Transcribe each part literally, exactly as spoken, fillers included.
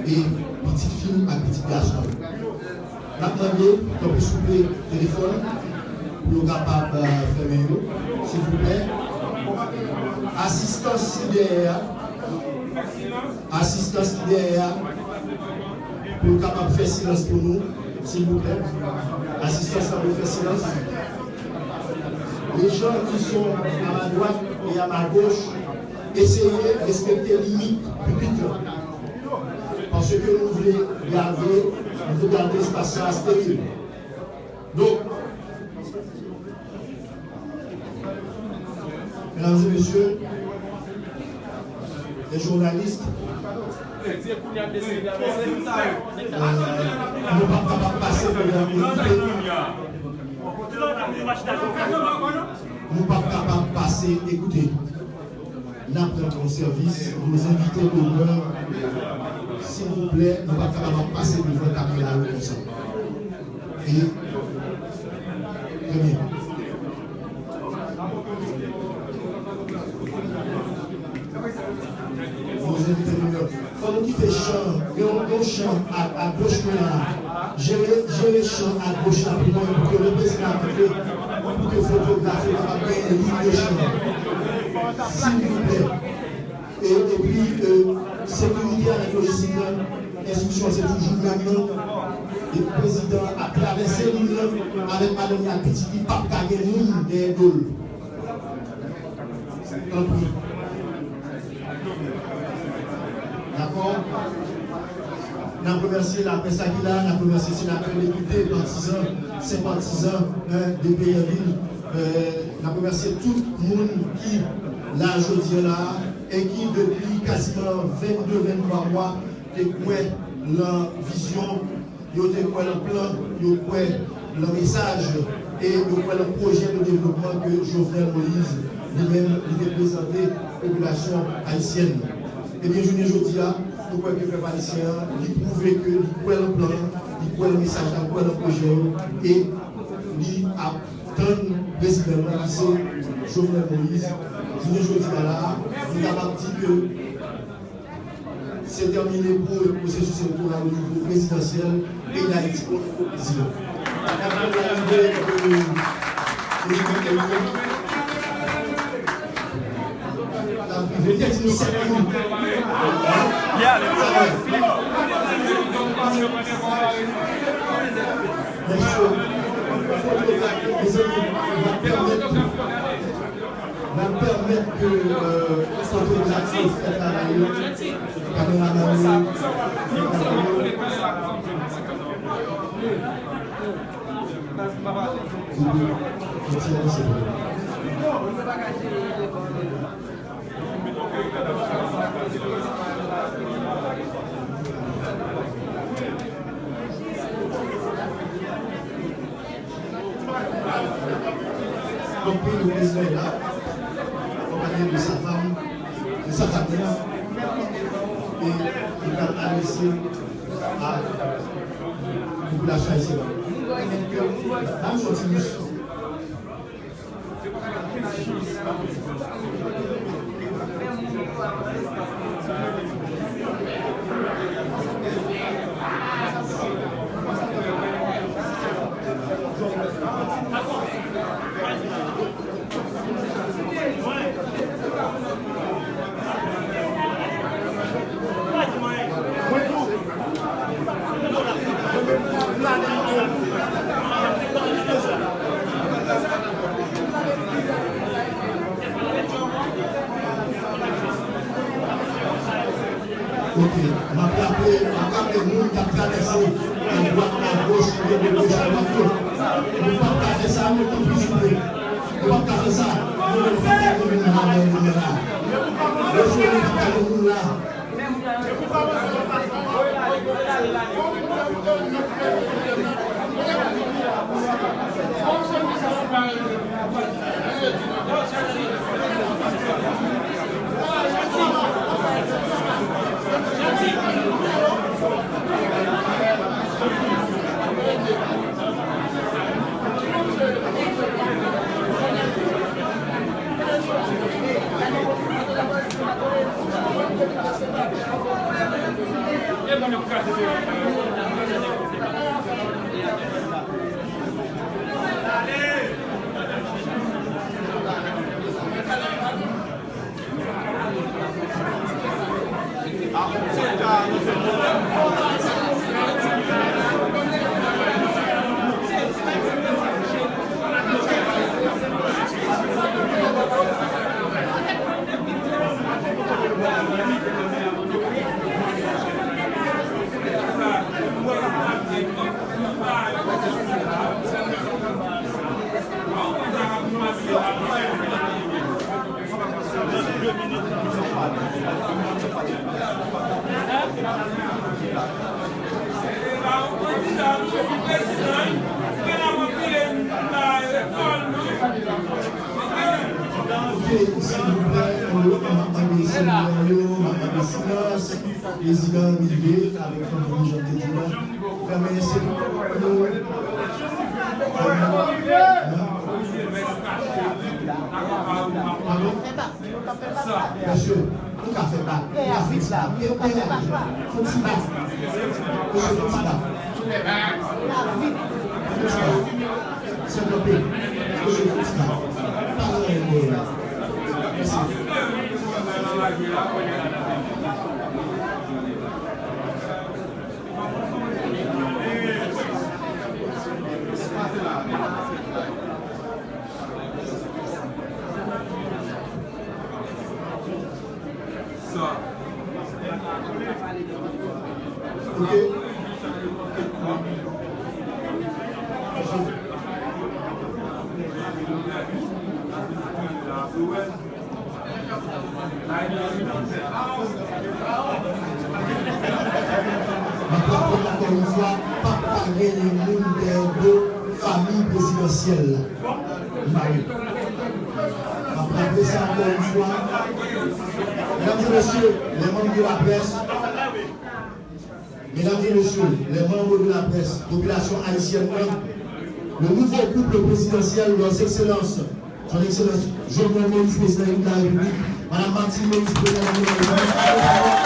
e pitit fi m ak pitit gason m. N ap mande, tanpri souple, telefòn pou yo kapab, euh, fèmen yo, silvouplè. Asistans ki dèyè a, asistans ki dèyè a, pou yo kapab fè silans pou nou, silvouplè. Asistans la pou fè silans. Les gens qui sont à ma droite et à ma gauche, eseye respekte limit piblik la. Paske nou vle gade, nou vle gade espas sa steril. Donk, mesdames et messieurs, les journalistes, euh, nou p ap kapab pase devan envite. Nou p ap kapab pase, ekoute. N ap rann nou sèvis, nos invités d'honneur, silvouplè, nou pa kapab ap pase devan kamera yo konsa. E, trè byen. Nos invités d'honneur. Fò nou kite chan, gen yon, yon chan a, a goch mwen la. Jere, jere chan a goch la pou mwen, pou ke lè prezidan a kite, pou ke fotograf yo kapab genyen liy de chan. Silvouplè. E, epi, euh, sekirite avèk lojistik la, enstriksyon se toujou menm nan. E prezidan ap travèse liy lan avèk madanm li ak pitit li, p ap ka gen moun dèyè do l. Tanpri. Dakò? N ap remèsye laprès la ki la, n ap remèsye senatè, depite, patizan, senpatizan, hein, de Peyanvil. Euh, n ap remèsye tout moun ki la jodi a la e ki depi kaziman vennde, venntwa mwa te kwè nan vizyon, yo te kwè nan plan, yo kwè nan mesaj, e yo kwè nan pwojè de devlopman ke Jovenel Moïse, li menm, li te prezante popilasyon ayisyèn. Ebyen, jounen jodi a, nou kwè ke pèp ayisyen an, li pwouve ke li kwè nan plan an, li kwè nan mesaj la, li kwè nan pwojè yo, e li ap tann prezidan an, ki se Jovenel Moïse. Jounen jodi a la, nou kapab di ke Se tèmine pou pwosesis elektoral o nivo prezidansyèl peyi Dayiti o nivo prezidan. N ap fè yon leve, euh, N ap rive, te di nou sèt minit. Mèsi. Mezanmi, n ap pèmèt N ap pèmèt ke, euh, fotograf yo fè travay yo. Kameramann yo fè travay yo. Yon ti avanse pou nou. Donk, wi, le prezidan est là, akonpanye de sa fanm, de sa fanm, e li pral adrese a popilasyon ayisyèn. Ban m fè yon ti bous. Ok, m ap raple, m ap raple moun k ap travèse a dwat, a goch, de goch a dwat yo. Nou p ap ka fè sa, nou, tanpri, souple. Nou p ap ka fè sa. Nou menm, nou menm, nou menm la. Yo sou nou p ap ka gen moun la. Ok, silvouplè, m ap mande senatè yo, m ap mande silans. Prezidan rive avèk fanmi li, jan m te di la. Fèmen se pou nou. Fèmen. Padon? Mesye, nou ka fè bak. Nou ka fè ti bak. Fè ti bak. Mesye, fè ti bak. Fè ti bak. Sèl kanpe. Mesye, fè ti bak. Pa gen anyen dèyè la. Mèsi. Ok. M ap raple ankò yon fwa, p ap pa genyen moun dèyè do fanmi prezidansyèl la. M pa wè. M ap raple sa ankò yon fwa. Medam e mesye, les membres de la presse, Mesdames et messieurs, les membres de la presse, popilasyon ayisyèn nan, le nouveau couple présidentiel, Leurs Excellences, Son Excellence Jovenel Moïse, Président de la République, Madame Martine Moïse, Président de la République,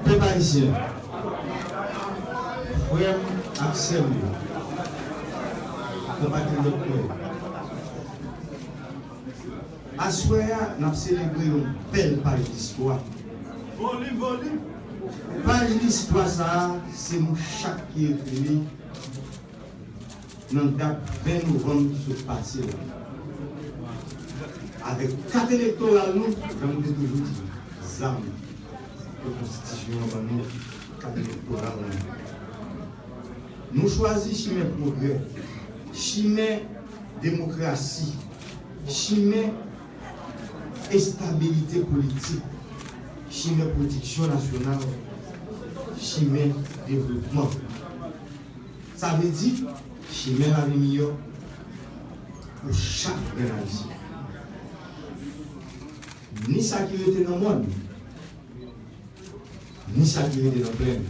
Pèp ayisyen, frè m ak sè m yo, konpatriyòt mwen yo, aswè a, n ap selebre yon bèl paj listwa. Paj listwa sa a, se nou chak ki ekri li nan dat ven novanm ki sot pase la. Avèk kat elektoral nou, jan nou te toujou di, zam ke konstitisyon an ban nou, kat elektoral nou. Nou chwazi chimen pwogrè, chimen demokrasi, chimen estabilite politik, chimen pwodiksyon nasyonal, chimen devlopman. Sa vle di, chimen lavi miyò pou chak grenn ayisyen. Ni sa ki rete nan mòn, ni sa ki rete nan plèn,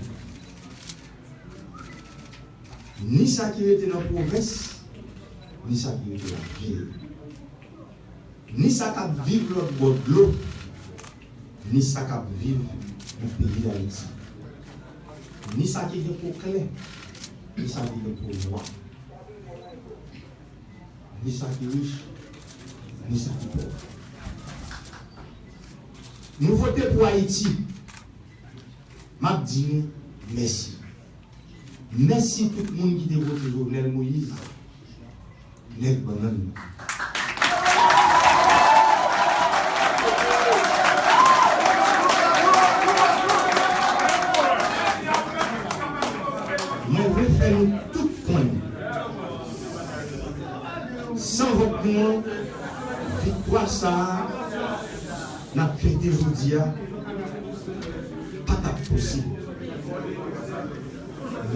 ni sa ki rete nan pwovens, ni sa ki rete lakil. Ni sa k ap viv lòt bò dlo, ni sa k ap viv nan peyi Dayiti. Ni sa ki gen po klè, ni sa ki gen po nwa. Ni sa ki rich, ni sa ki pòv. Nou vote pou Ayiti. M ap di nou mèsi. Mèsi tout moun ki te vote Jovenel Moïse, nèg bannann nan. Mwen vle fè nou tout konnen, san vòt nou an, viktwa sa a n ap fete jodi a pa t ap posib.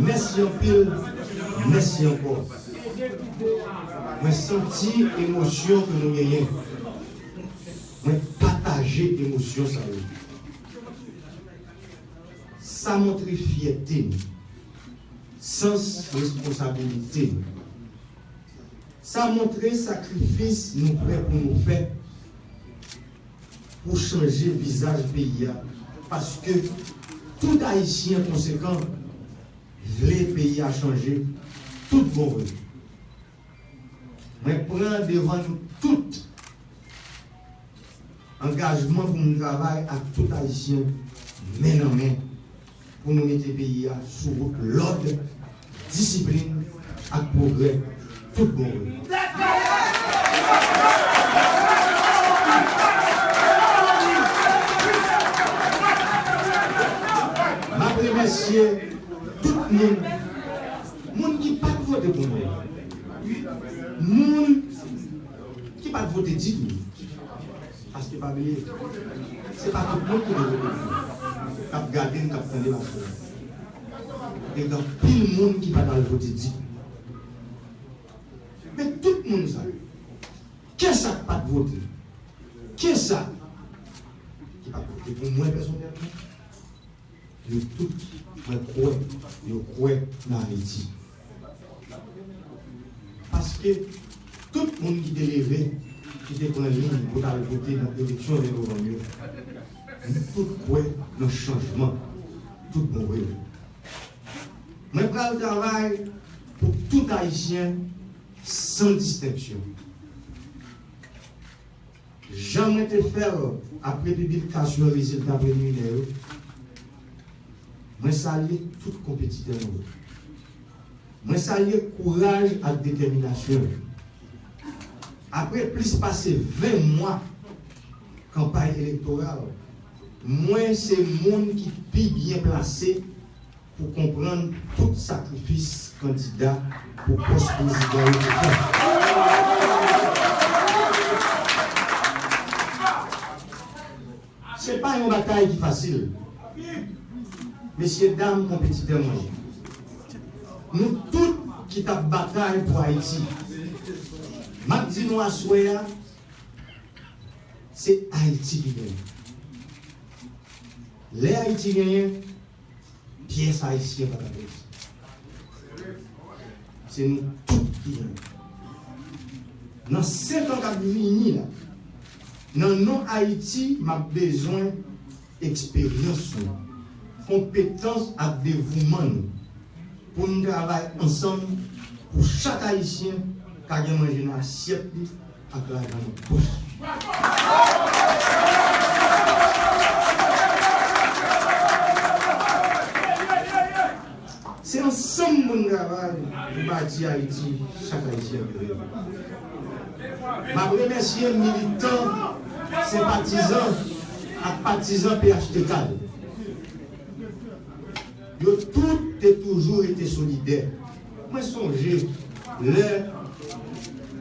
Mèsi anpil. Mèsi ankò. Mwen santi emosyon ke nou genyen. Mwen pataje emosyon sa yo. Sa montre fyète nou, sans responsabilite nou. Sa montre sakrifis nou prè pou nou fè pou chanje vizaj peyi a, paske tout Ayisyen konsekan vle peyi a chanje tout bon vre. Mwen pran devan nou tout angajman pou m travay ak tout Ayisyen men nan men pou nou mete peyi a sou wout lòd, disiplin ak pwogrè tout bon vre. M ap remèsye tout moun, moun ki pa t vote pou mwen, moun ki pa t vote ditou. Paske pa bliye, se pa tout moun ki te vote pou mwen, k ap gade m, k ap tande m ap fè. Gen anpil moun ki pa t al vote ditou. Men tout moun sa yo, kisa k pa t vote? Kisa ki pa t vote pou mwen pèsonèlman? Yo tout, mwen kwè, yo kwè nan Ayiti. Paske tout moun ki te leve, ki te pran liy pou t al vote nan eleksyon ven novanm yo, nou tout kwè nan chanjman tout bon vre. Mwen pral travay pou tout Ayisyen san distenksyon. Jan mwen te fè l apre piblikasyon rezilta preliminè yo, mwen salye tout konpetitè nou yo. Mwen salye kouraj ak detèminasyon yo. Apre plis pase ven mwa kanpay elektoral, mwen se moun ki pi byen plase pou konprann tout sakrifis kandida pou pòs prezidan yo te fè. Se pa yon batay ki fasil. Mesyedam konpetitè mwen yo, nou tout ki t ap batay pou Ayiti, m ap di nou aswè a, se Ayiti ki genyen. Lè Ayiti genyen, pyès Ayisyen pa t ap rete. Se nou tout ki genyen. Nan senk an k ap vini la, nan non Ayiti, m ap bezwen eksperyans nou, konpetans ak devouman nou, pou n travay ansanm pou chak Ayisyen ka gen manje nan asyèt li ak lajan nan pòch. Se ansanm pou n travay pou bati Ayiti chak Ayisyen ap reve. M ap remèsye militan, senpatizan ak patizan P H T K yo. Yo tout te toujou rete solidè. Mwen sonje lè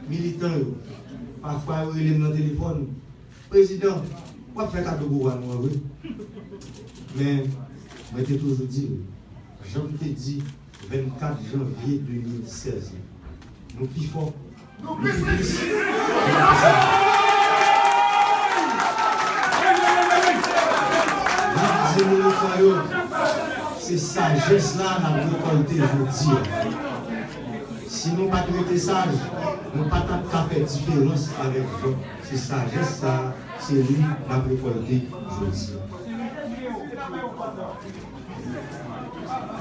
militan yo, pafwa yo rele m nan telefòn, "Prezidan, w ap fè kado pouvwa nou an vre." Men, mwen te toujou di l, jan m te di vennkat janvye de mil sèz la, nou pi fò, nou pi plis. M ap di militan yo, se sajès la n ap rekòlte jodi a. Si nou pa t rete saj, nou pa t ap ka fè diferans avèk zòt. Se sajès sa a, se li n ap rekòlte jodi a.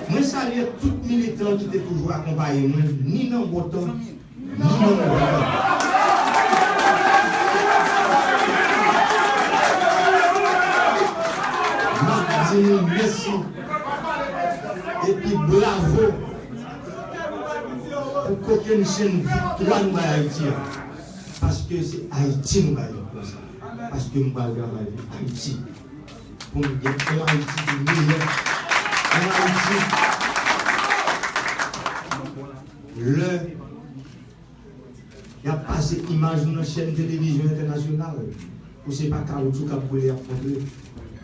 Mwen salye tout militan ki te toujou akonpaye mwen, ni nan bon tan, ni nan move tan. M ap di nou mèsi epi bravo pou kokennchenn viktwa nou bay Ayiti a. Paske se Ayiti nou bay konsa. Paske m pral travay pou Ayiti. Pou m gen yon Ayiti ki meyè. Yon Ayiti, lè y ap pase imaj nou nan chèn televizyon entènasyonal, pou se pa kawoutchou k ap boule y ap montre,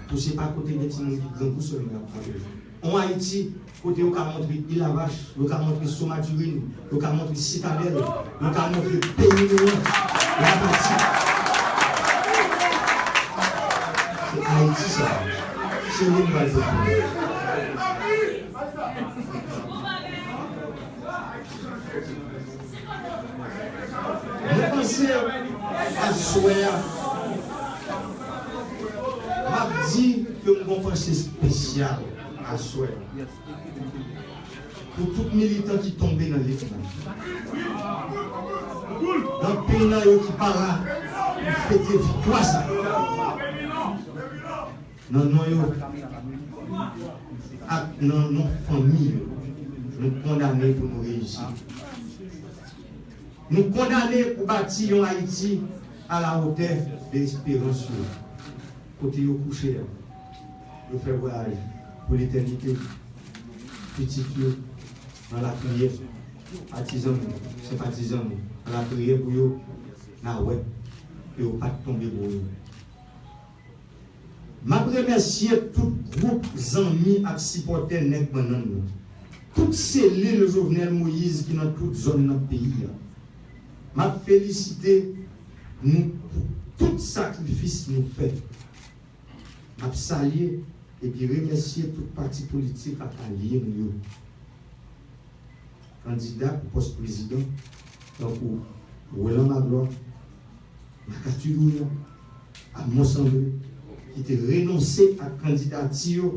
pou se pa kote gen timoun ki grangou sèlman y ap pale. Yon Ayiti kote yo ka montre Ilavach, yo ka montre Somaturin, yo ka montre Sitadèl, yo ka montre peyi nou an, Lapati. Se Ayiti sa. Se li m pral pran. Mwen panse aswè a, m ap di ke m gon panse espesyal aswè a pou tout militan ki tonbe nan lit la. Gen anpil nan yo ki pa la pou fete viktwa sa. Nan non yo ak nan non fanmi yo, nou kondane pou nou reyisi. Nou kondane pou bati yon Ayiti alawotè de esperans yo. Kote yo kouche a, yo fè vwayaj pou letènite. Pitit yo nan lapriyè, patizan nou, senpatizan nou, nan lapriyè pou yo, n a wè ke yo pa t tonbe pou yo. M ap remèsye tout gwoup zanmi ak sipòtè Nèg Bannann nan, tout selil Jovenel Moïse ki nan tout zòn nan peyi a. M ap felisite nou pou tout sakrifis nou fè. M ap salye epi remèsye tout pati politik ak alye nou yo. Kandida pou pòs prezidan, tankou Roland Magloire, Marc Arthur Dourant, Armand Sandré, ki te renonse ak kandidati yo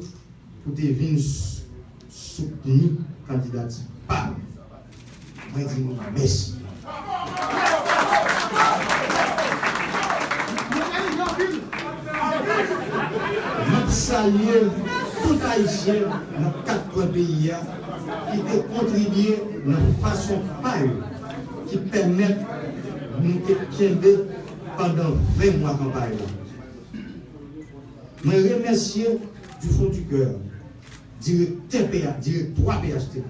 pou te vin s-, soutni kandidati pa m. Mwen di nou mèsi. M ap salye tout Ayisyen nan kat kwen peyi a ki te kontribye nan fason pa yo, ki pèmèt nou te kenbe pandan ven mwa kanpay la. Mwen remèsye du fond du cœur direktè P A, direktwa P H T K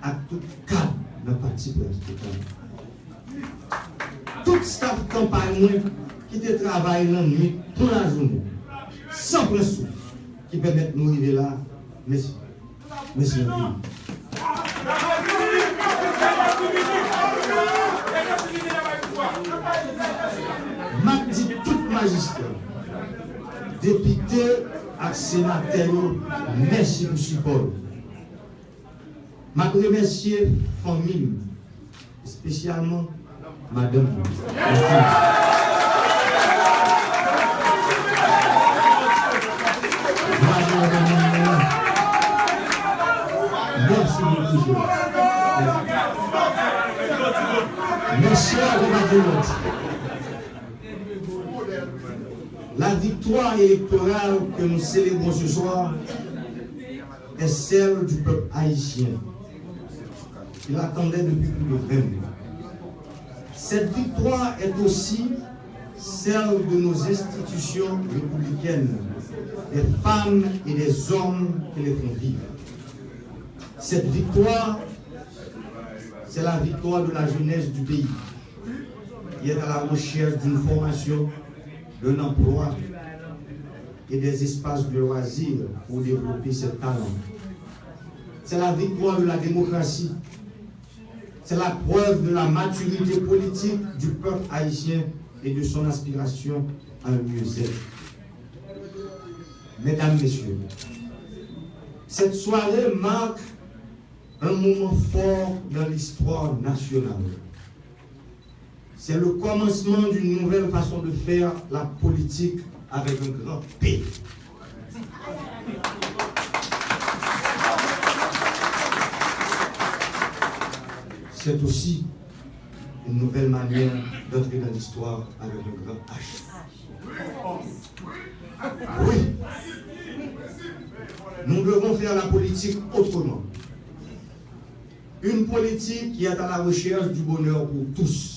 ak tout kad nan pati P H T K. Tout staf kanpay mwen ki te travay lannwit kon lajounen, san pran souf, ki pèmèt nou rive la. Mèsi. Mèsi anpil. M ap di tout majistra, depite ak senatè yo, mèsi pou sipò yo. M ap remèsye fanmi m, espesyalman madanm mwen. Bravo, madanm mwen. Mèsi bokou, Jewova. Mèsi a, konpatriyòt. La victoire électorale que nous célébrons ce soir est celle du peuple haïtien. Il attendait depuis plus de vingt mois. Cette victoire est aussi celle de nos institutions républicaines, des femmes et des hommes qui les font vivre. Cette victoire, c'est la victoire de la jeunesse du pays, qui est à la recherche d'une formation, d'un emploi et des espaces de loisirs pour développer ses talents. C'est la victoire de la démocratie. C'est la preuve de la maturité politique du peuple haïtien et de son aspiration à un mieux-être. Mesdames, Messieurs, cette soirée marque un moment fort dans l'histoire nationale. C'est le commencement d'une nouvelle façon de faire la politique avec un grand P. C'est aussi une nouvelle manière d'entrer dans l'histoire avec un grand H. Oui, nous devons faire la politique autrement. Une politique qui est à la recherche du bonheur pour tous.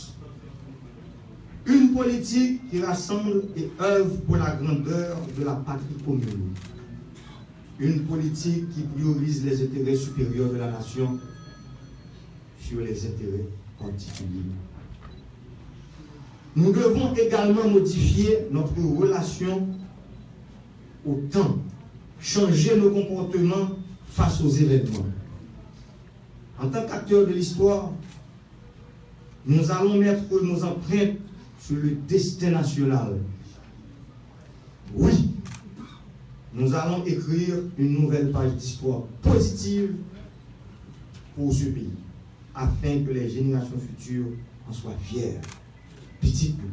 Une politique qui rassemble et œuvre pour la grandeur de la patrie commune. Une politique qui priorise les intérêts supérieurs de la nation sur les intérêts particuliers. Nous devons également modifier notre relation au temps, changer nos comportements face aux événements. En tant qu'acteurs de l'histoire, nous allons mettre nos empreintes sur le destin national. Oui, nous allons écrire une nouvelle page d'histoire positive pour ce pays, afin que les générations futures en soient fières. Pitit nou,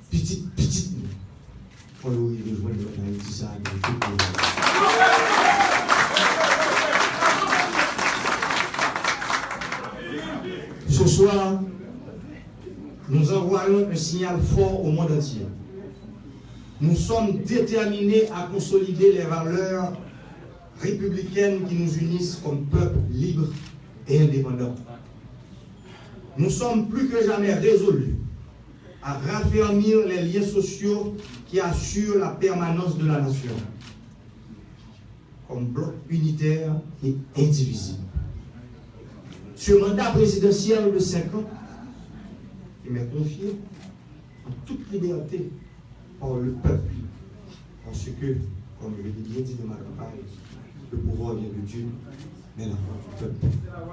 pitit pitit nou, fò yo rive jwenn lòt Ayiti sa a nan tout nivo. Ce soir, nous envoyons un signal fort au monde entier. Nous sommes déterminés à consolider les valeurs républicaines qui nous unissent comme peuple libre et indépendant. Nous sommes plus que jamais résolus à raffermir les liens sociaux qui assurent la permanence de la nation comme bloc unitaire et indivisible. Ce mandat présidentiel de cinq ans qui m'est confié en toute liberté par le peuple. Parce que, comme je l'ai bien dit dans ma campagne, le pouvoir vient de Dieu, mais la voix du peuple,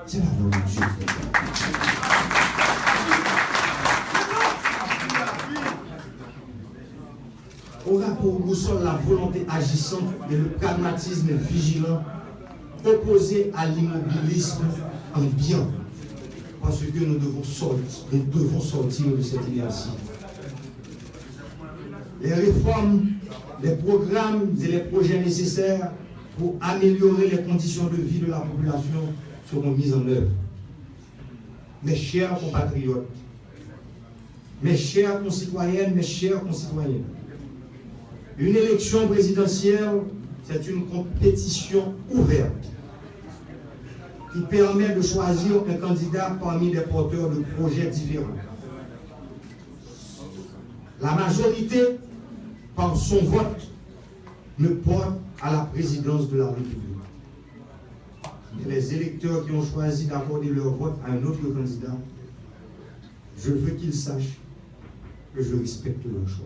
c'est la voix de Dieu. Au rapport boussole la volonté agissante et le pragmatisme vigilant opposé à l'immobilisme ambiant. Parce que nous devons sortir, nous devons sortir de cette inertie. Les réformes, les programmes et les projets nécessaires pour améliorer les conditions de vie de la population seront mis en œuvre. Mes chers compatriotes, mes chères concitoyennes, mes chers concitoyens, une élection présidentielle, c'est une compétition ouverte qui permet de choisir un candidat parmi des porteurs de projets différents. La majorité, par son vote, me porte à la présidence de la République. Mais les électeurs qui ont choisi d'accorder leur vote à un autre candidat, je veux qu'ils sachent que je respecte leur choix.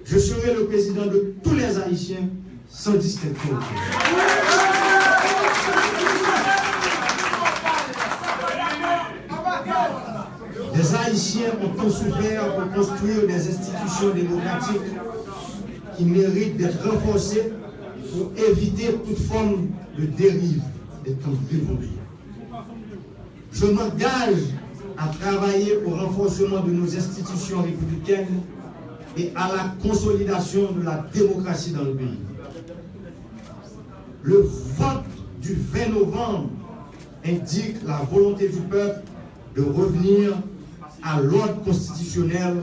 Je serai le président de tous les Haïtiens sans distinction aucune. Les Haïtiens ont tant souffert pour construire des institutions démocratiques qui méritent d'être renforcées pour éviter toute forme de dérive des temps révolus. Je m'engage à travailler au renforcement de nos institutions républicaines et à la consolidation de la démocratie dans le pays. Le vote du vingt novembre indique la volonté du peuple de revenir à l'ordre constitutionnel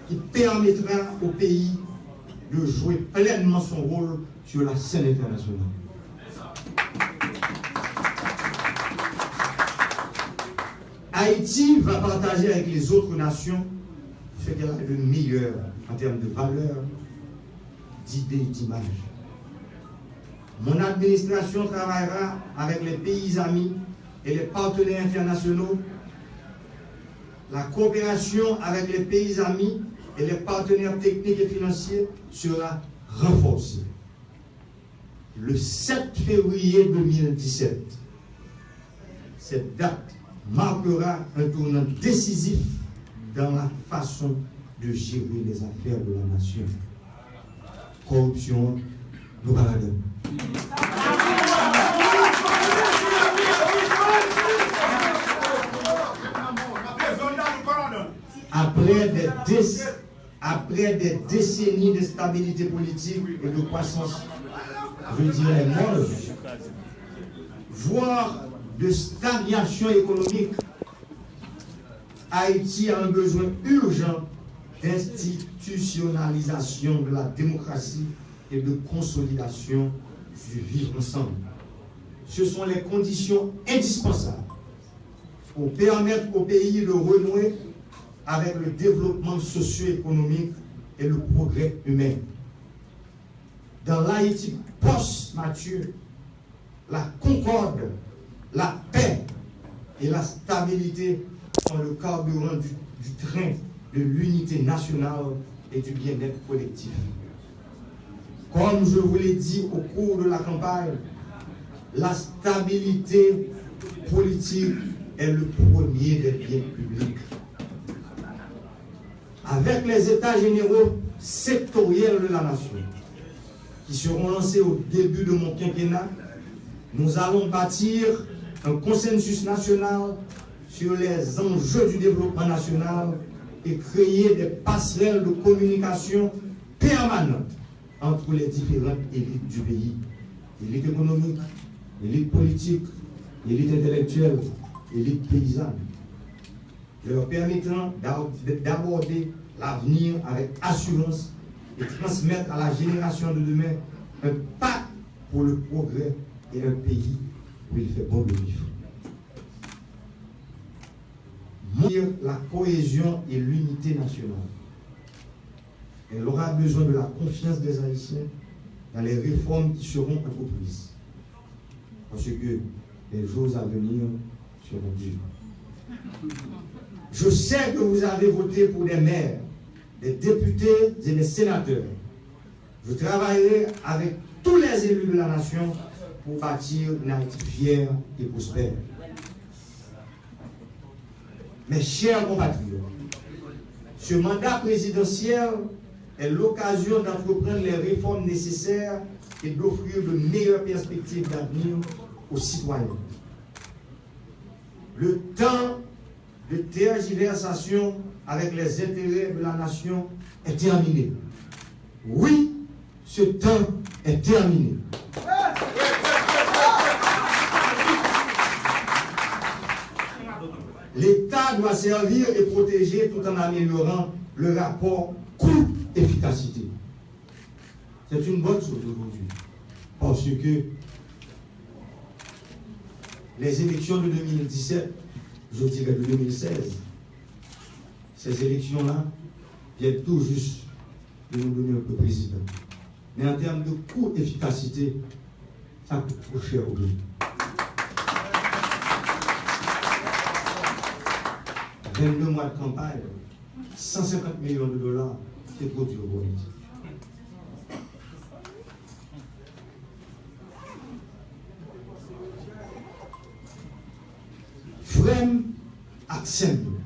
qui permettra au pays de jouer pleinement son rôle sur la scène internationale. Haïti va partager avec les autres nations ce qu'elle a de meilleur en termes de valeurs, d'idées et d'image. Mon administration travaillera avec les pays amis et les partenaires internationaux. La coopération avec les pays amis et les partenaires techniques et financiers sera renforcée. Le sept février deux mille dix-sept, cette date marquera un tournant décisif dans la façon de gérer les affaires de la nation. Kòripsyon an, nou pa ladann. Après des déc- Après des décennies d'instabilité politique et de croissance, je dirais, molle, voire de stagnation économique, Haïti a un besoin urgent d'institutionnalisation de la démocratie et de consolidation du vivre ensemble. Ce sont les conditions indispensables pour permettre au pays de renouer avec le développement socio-économique et le progrès humain. Dans l'Haïti post-Mathieu, la concorde, la paix et la stabilité sont le carburant du, du train de l'unité nationale et du bien-être collectif. Comme je vous l'ai dit au cours de la campagne, la stabilité politique est le premier des biens publics. Avec les États généraux sectoriels de la nation, qui seront lancés au début de mon quinquennat, nous allons bâtir un consensus national sur les enjeux du développement national et créer des passerelles de communication permanentes entre les différentes élites du pays, élite économique, élite politique, élite intellectuelle, élite paysanne, leur permettant d'a-, d'aborder l'avenir avec assurance et transmettre à la génération de demain un pacte pour le progrès et un pays où il fait bon de vivre. Mon, la cohésion et l'unité nationale. Elle aura besoin de la confiance des Haïtiens dans les réformes qui seront entreprises. Parce que les jours à venir seront durs. Je sais que vous avez voté pour des maires, des députés et des sénateurs. Je travaillerai avec tous les élus de la nation pour bâtir une Haïti fière et prospère. Mes chers compatriotes, ce mandat présidentiel est l'occasion d'entreprendre les réformes nécessaires et d'offrir de meilleures perspectives d'avenir aux citoyens. Le temps de tergiversation avec les intérêts de la nation est terminé. Oui, ce temps est terminé. L'État doit servir et protéger tout en améliorant le rapport coût-efficacité. C'est une bonne chose aujourd'hui, parce que les élections de deux mille dix-sept, je dirais de deux mille seize, ces élections-là viennent tout juste de nous donner un président. Mais en termes de coût-efficacité, sa kout two chè pou peyi. Vennde mwa de kanpay, san senkant milyon de dola te pwodui pou Ayiti. Frè m ak sè m yo,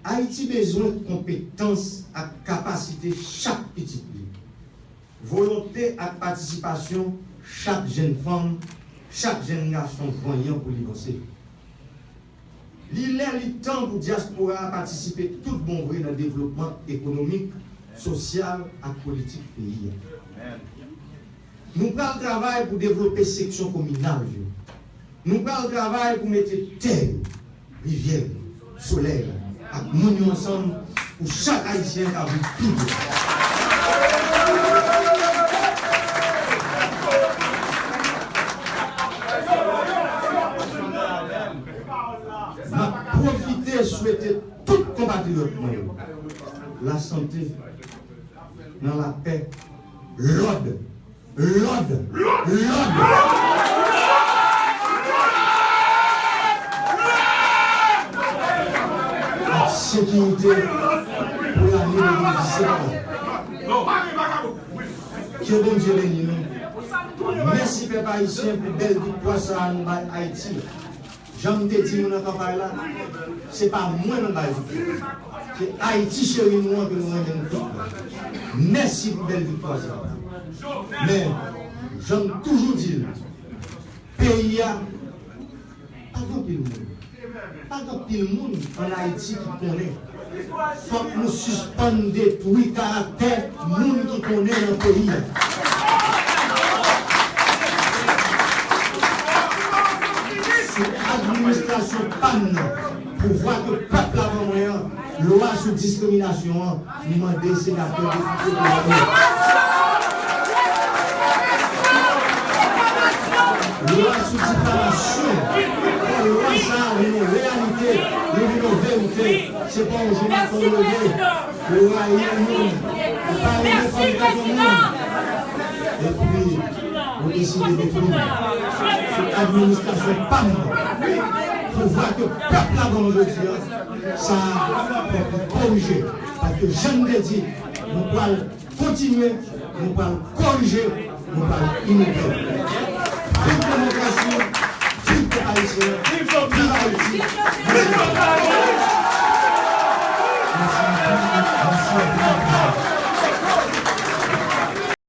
Ayiti bezwen konpetans ak kapasite chak pitit li, volonte ak patisipasyon chak jèn fanm, chak jèn gason vanyan pou li vanse. Li lè, li tan pou dyaspora a patisipe tout bon vre nan devlopman ekonomik, sosyal ak politik peyi a. Nou pral travay pou devlope seksyon kominal yo. Nou pral travay pou mete tè yo, rivyè yo, solèy la ak moun yo ansanm pou chak Ayisyen ka viv pi byen. M ap pwofite swete tout konpatriyòt mwen yo lasante, nan lapè, lòd, lòd, lòd ak sekirite pou lane de mil disèt la. Ke Bondye beni nou. Mèsi pèp ayisyen pou bèl viktwa sa a nou bay Ayiti. Jan m te di nou nan kanpay la, se pa mwen nou bay viktwa. Se Ayiti cheri nou an ke nou renmen nou tout. Mèsi pou bèl viktwa sa a. Men, jan m toujou di l, peyi a, pa gen anpil moun. Pa gen anpil moun ann Ayiti ki konnen. Fòk nou sispann detwi karaktè moun ki konnen nan peyi a. Sou administrasyon pa m nan, pouvwa ke pèp la ban mwen an, lwa sou diskriminasyon an, m mande senatè, depite pou mwen. Lwa sou difamasyon, fò lwa sa a vin yon reyalite, li vin yon verite. Se pa yon jounal pou leve, ou rayi yon moun, ou pa renmen fanm tèt yon moun. Epi, ou deside detwi l. Sou administrasyon pa m nan, pouvwa ke pèp la ban m jodi a, sa a fòk li korije. Paske jan m te di, nou pral kontinye Nou pral korije, nou pral inite. Viv demokrasi, viv pèp ayisyen, viv Ayiti. Mèsi.